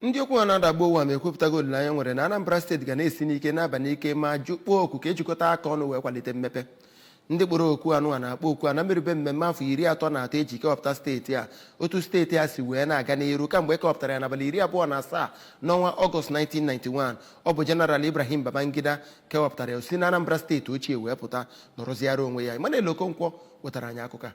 Ndị okwu ha na-adagbu ụwa ma ekwupụtago olileanya nwere na Anambra Steeti ga na-esi n'ike na-aba n'ike ma jụkpọọ oku ka ejikọta aka ọnụ wee kwalite mmepe. Ndị kpọrọ oku anụ a na-akpọ oku a na mmerube mmemme afọ 33 eji kewapụta steeti a, otu steeti a si wee na-aga n'iru kamgbe e kewapụtara ya n'abalị 27 n'ọnwa Ọgọst 1991. Ọ bụ Jeneral Ibrahim Babangida kewapụtara ya, o si na Anambra Steeti ochie wee pụta nọrọziara onwe ya. Emmanuel Okonkwo wetara anyị akụkọ a.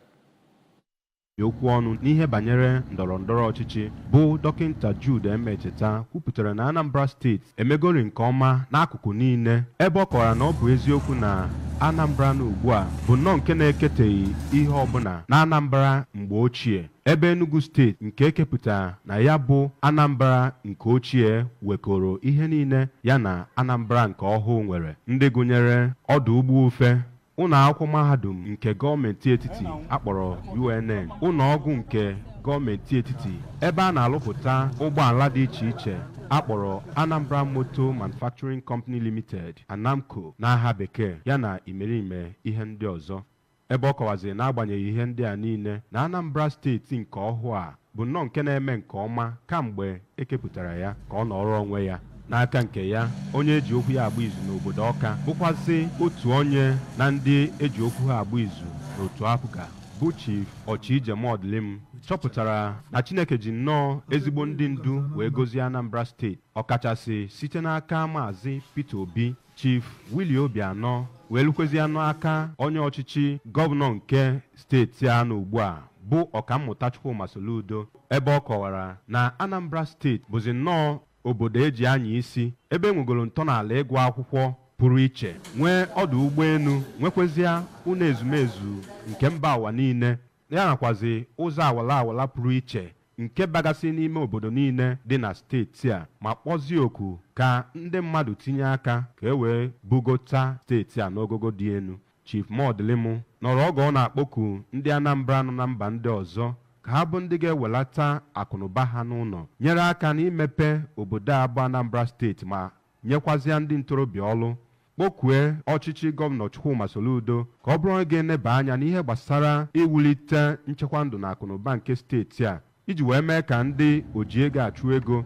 Okwu ọnụ n'ihe banyere ndọrọ ndọrọ ọchịchị bụ Dọkịnta Jude Emecheta kwupụtara na Anambra Steeti emegori nke ọma n'akụkụ niile, ebe ọ kọwara na ọ bụ eziokwu na Anambra na ugbu a bụ nnọọ nke na-eketeghị ihe ọbụla na Anambra mgbe ochie, ebe Enugu Steeti nke ekepụtara na ya bụ Anambra nke ochie wekọrọ ihe niile ya na Anambra nke ọhụụ nwere, ndị gụnyere ọdụ ụgbọ ufe, ụlọ akwụkwọ mahadum nke gọọmenti etiti akpọrọ UNN, ụlọ ọgwụ nke gọọmenti etiti, ebe a na-alụpụta ụgbọala dị iche iche akpọrọ Anambra Motor Manufacturing Company Limited, ANAMCO n'aha bekee, yana imerime ihe ndị ọzọ, ebe ọ kọwaziri n'agbanyeghị ihe ndị a niile na Anambra Steeti nke ọhụụ a bụ nnọọ nke na-eme nke ọma kamgbe ekepụtara ya ka ọ nọrọ onwe ya. N'aka nke ya, onye eji okwu ya agba izu n'obodo Ọka, bụkwazị otu onye na ndị eji okwu ha agba izu n'otu APGA, bụ Chief Ọchịije Modlim, chọpụtara na Chineke ji nnọọ ezigbo ndị ndu wee gozie Anambra Steeti, ọkachasị site n'aka Maazị Peter Obi, Chief Willie Obianọ, wee lukwezie n'aka onye ọchịchị gọvanọ nke steeti a nọ ugbu a, bụ Ọkammụta Chukwuma Soludo, ebe ọ kọwara na Anambra Steeti bụzi nnọọ obodo eji anya isi, ebe e nwegoro ntọala ịgụ akwụkwọ pụrụ iche, nwee ọdụ ụgbọelu, nwekwazịa ụlọ ezumezu nke mba ụwa niile, ya nakwazi ụzọ awala awala pụrụ iche nke bagasị n'ime obodo niile dị na steeti a, ma kpọzie oku ka ndị mmadụ tinye aka ka e wee bugota steeti a n'ogogo dị elu. Chief Modlimu nọrọ oge ọ na-akpọku ndị Anambra nọ na mba ndị ọzọ ka ha bụ ndị ga-ewelata akụnụba ha n'ụlọ, nyere aka n'imepe obodo a bụ Anambra Steeti, ma nyekwazịa ndị ntorobịa ọlụ, kpọkue ọchịchị Gọvanọ Chukwuma Soludo ka ọ bụrụ onye ga-eneba anya n'ihe gbasara iwulite nchekwa ndụ na akụnụba nke steeti a, iji wee mee ka ndị oji ego achụ ego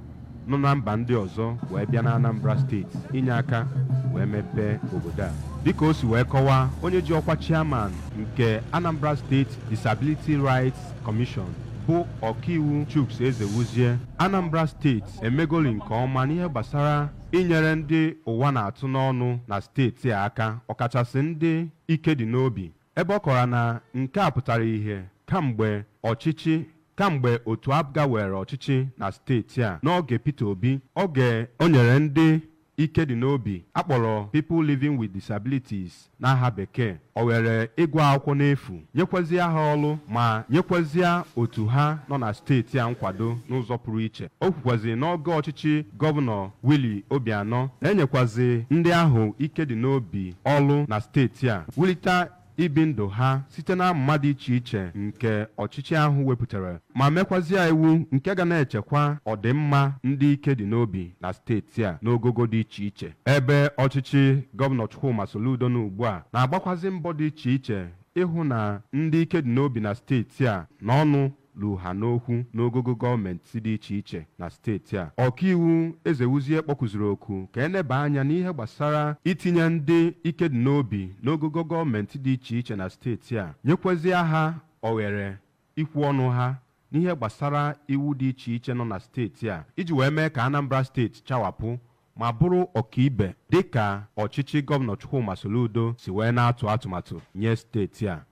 nọ na mba ndị ọzọ wee bịa na Anambra Steeti inye aka wee mepee obodo a. Dịka o si wee kọwaa, onye ji ọkwa chairman nke Anambra State Disability Rights Commission, bụ Ọkaiwu Chuks Ezewuzie, Anambra Steeti emegoli nke ọma n'ihe gbasara inyere ndị ụwa na-atụ n'ọnụ na steeti a aka, ọkachasị ndị ike dị n'obi, ebe ọ kọrọ na nke a pụtara ihe kamgbe ọchịchị, kamgbe otu APGA were ọchịchị na steeti a n'oge Peter Obi, oge o nyere ndị ike dị n'obi akpọrọ People Living with Disabilities n'aha bekee o were ịgụ akwụkwọ n'efu, nyekwazie ha ọlụ, ma nyekwazie otu ha nọ na steeti a nkwado n'ụzọ pụrụ iche. O kwukwazi n'oge ọchịchị Gọvanọ Willie Obianọ na-enyekwazi ndị ahụ ike dị n'obi ọlụ na steeti a, wulite ibi ndụ ha site na amụma dị iche iche nke ọchịchị ahụ wepụtara, ma mekwazie iwu nke ga na-echekwa ọdịmma ndị ike dị n'obi na steeti a n'ogogo dị iche iche, ebe ọchịchị Gọvanọ Chukwuma Soludo na ugbu a na-agbakwazi mbọ dị iche iche ịhụ na ndị ike dị n'obi na steeti a na ọnụ lu ha n'okwu n'ogogo gọọmenti dị iche iche na steeti a. Ọkaiwu Ezewuzie kpọkụziri oku ka eneba anya n'ihe gbasara itinye ndị ike dị n'obi n'ogogo gọọmenti dị iche iche na steeti a, nyekwazie ha oghere ikwu ọnụ ha n'ihe gbasara iwu dị iche iche nọ na steeti a, iji wee mee ka Anambra Steeti chawapụ ma bụrụ ọkaibe, dịka ọchịchị Gọvanọ Chukwuma Soludo si wee na-atụ atụmatụ nye steeti a.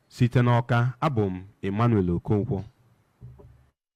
Site n'Ọka, abụ m Emmanuel Okonkwo.